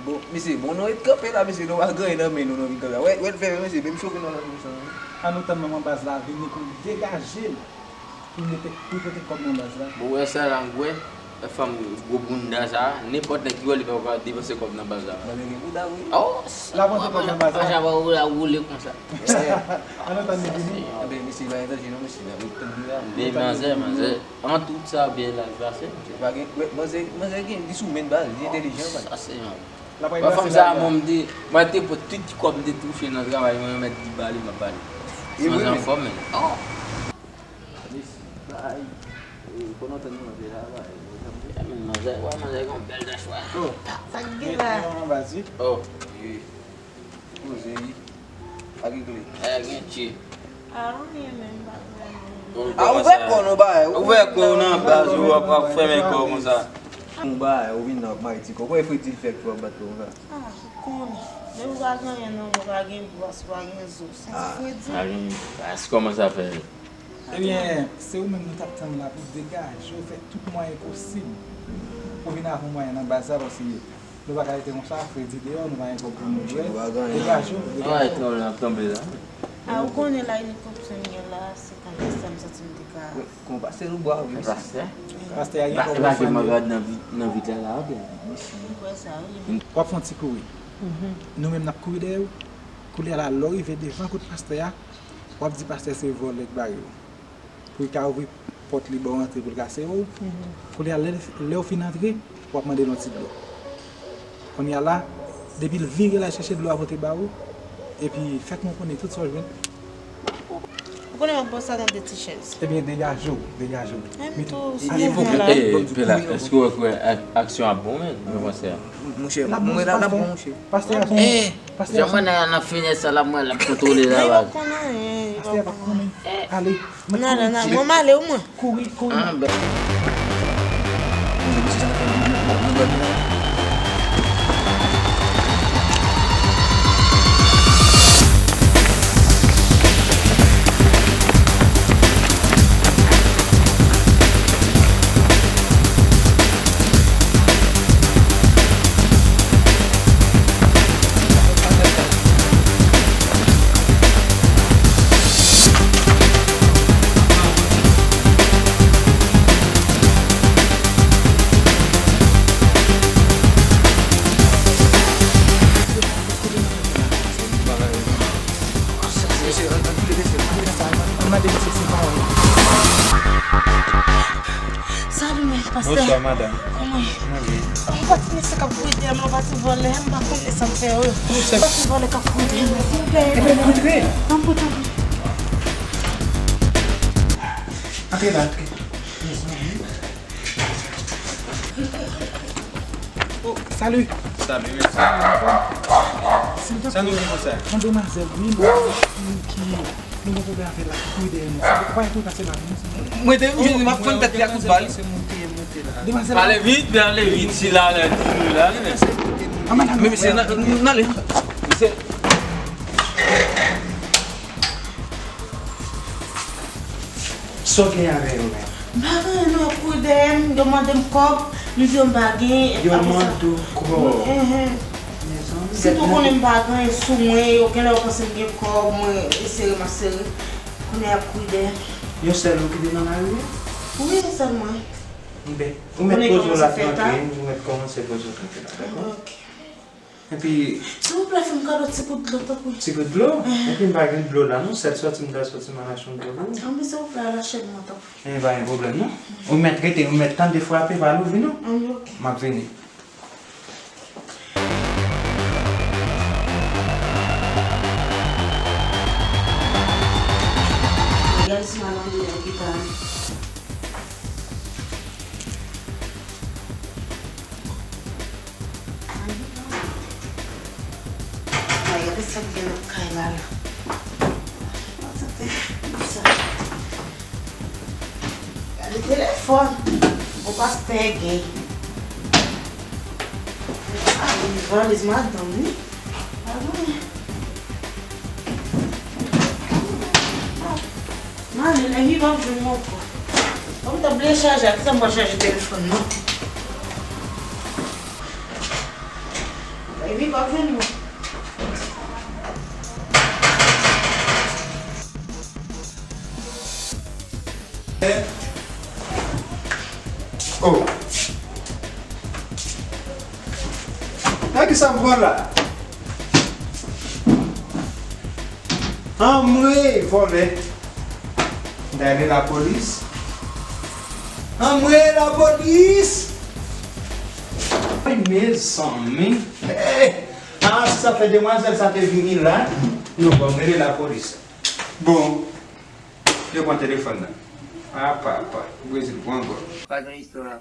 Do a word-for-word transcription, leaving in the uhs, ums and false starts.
Bon, mesye, bon, nou ret kanpe la, mesye, nou pa gen anyen nan men nou, nou vin kanpe la. Wè, wè, l fè, mesye, menm chofe nan lòt mesye. An nou tann manman baz la vini pou l degaje l, pou l mete, pou l pote kòb nan baz la. Bon, wè sa la, m wè, fanm gwo bounda sa, nenpòt nèg ki wè li pa ka depanse kòb nan baz la. Manzè gen bounda, wi. Oh, l ap rantre kòb nan baz la. Sa va woule, woule konsa. An nou tann li vini. Enben, mesye, pa gen danje non, mesye, n ap ret tann li la. Men manzè, manzè, an tout sa byen la pase. Pa gen, wè, manzè, manzè gen, li sou men baz, li entèlijan, baz. Sa se yon Wè fanm sa a, mwen, m te, mwen te pot tout ti kòb m te touche nan travay mwen, mèt di ba li, m ap ba li. Manzè anfòm, men. Oh! Mesye, bay. Konnen w tann manje la, bay. Yeah, men, manzè, wè, manzè gen yon bèl dachwa. Oh. Sa k gen la? Oh, wi. Manzè, wi. Pa gen kle. Eh, gen tye. Ah, anyen menm, pa vrèman. A, ouvè kò w non, bay. Ouvè kò w nan baz ou, w ap, w ap fèmen kò w konsa. Yon bagay, ou vin nan w ap mare ti kò. Kòman Fredi fè k tou ap bat kò konsa? Ah, ou konnen. Depi w pa gen anyen nan men w, pa gen bras, pa gen zo. Se ti Fredi. Ah, gen bras, kòman sa fè? Ebyen, se ou menm nou t ap tann la pou degaje w, fè tout mwayen posib pou vin avè yon mwayen nan baz la, paske nou pa ka rete konsa, Fredi deyò, nou pa gen kòb pou nou dwe. Degaje w, degaje w. Ay, tonbe la, tonbe la. Ah, ou konnen la, inik opsyon m gen la, se konn pastè m santi m te ka. Wi, kon pastè nou bwa, wi. Pastè? Pastè a gen kòb pou fè. Pastè a gen kòb pou fè. Nan vit la, la, oke. Mwen kwè sa, wi. W ap fè yon ti kouri. Nou menm n ap kouri dèyè w. Koulye a la, lè w rive devan kot pastè a, w ap di pastè se vòlè k bare w. Pou l ka ouvri pòt li ba w rantre pou l ka sere w. Koulye a, lè, lè w fin antre, w ap mande l yon ti dlo. Kounye a la, depi l vire l al chèche dlo a pote ba ou, epi fèk mwen konnen tout sa w jwenn. Ou konnen m ap ba w sa nan de ti chèz. Ebyen, degaje w, degaje w. Mete w sou mouvman la. Ey, Pela, èske w wè ak-, aksyon ap bon, men, mwen panse a. Monchè, mwen la, l ap bon, monchè. Pastè a, pastè a, jan mwen nan, nan finès sa la, mwen l ap kontwole la, baz. Pastè a pa konnen. Ale. N ale, n ale. Mwen m ale wi mwen. Kouri, kouri. Ah, ben. Salut, men, pastè. Bonswa, madanm. Kòman? Mwen byen. Yon pati mesye k ap kouri dèyè m, yon pati vòlè, m pa konnen sa m fè yo. Yon pati vòlè k ap kouri dèyè m, silvouplè. Enben, antre. Tanpri, tanpri. Antre la, antre. Oh, salut. Salut, mèsi. Silvouplè. Sa nou gen konsa? Yon demwazèl, wi, ki, ki Nou gen pwoblèm avè l la, ki kouri dèyè nou. Ou pa gen pou pase la, non? Mwen te jwenn li, m ap fann tèt li ak kout bal. Demwazèl la. Pale vit, pale vit, si la, la, la, la. Men misye, n ale. Misye. Sa w gen avè yo menm? M pa gen anyen non, y ap kouri dèyè m, yo mande m kòb, m di yo m pa gen, apre sa. Yo mande w kòb. Mezanmi. Sitou konnen m pa gen anyen sou mwen, yo genlè yo panse m gen kòb, mwen sere m ap sere. Kounye a y ap kouri dèyè m. Yon sèl ou ki te nan lari a? Wi, yon sèl mwen. Enben, ou mèt poze w la trankil, ou mèt kòmanse poze w trankil la, dakò? Ok. Epi. Silvouplè, fè m kado ti kout dlo, tanpri. Ti kout dlo? Epi m pa gen dlo la, non. Sèl sòti m ta sòti m al achte yon dlo pou ou. Anben, silvouplè, al achte m, tanpri. E pa gen pwoblèm, non. Ou mèt rete, ou mèt tande frape, pa louvri, non. Anben, ok. M ap vini. Gade si madanm li gen gita. Ay, gade sa k gen nan kay la, la. Gade telefòn. Bon, pastè gen. Ah, li valiz madanm li. Pa gen. M ale, lè m rive, m ap jwenn mwen ankò. Bon, m t ap bliye chaje a, kisa m pral chaje telefòn nan? Epi m ap jwenn ou. Oh. Nan ki sa m pran la? Anmwey, vòlè. M ta rele lapolis. Anmwey, lapolis. Ay, mezanmi. Hey. Ah, si sa fè demwazèl sa te vini la, non, bon, m rele lapolis. Bon, yo pran telefòn nan. Apa, apa, Brezil pran gòl. Pa gen istwa.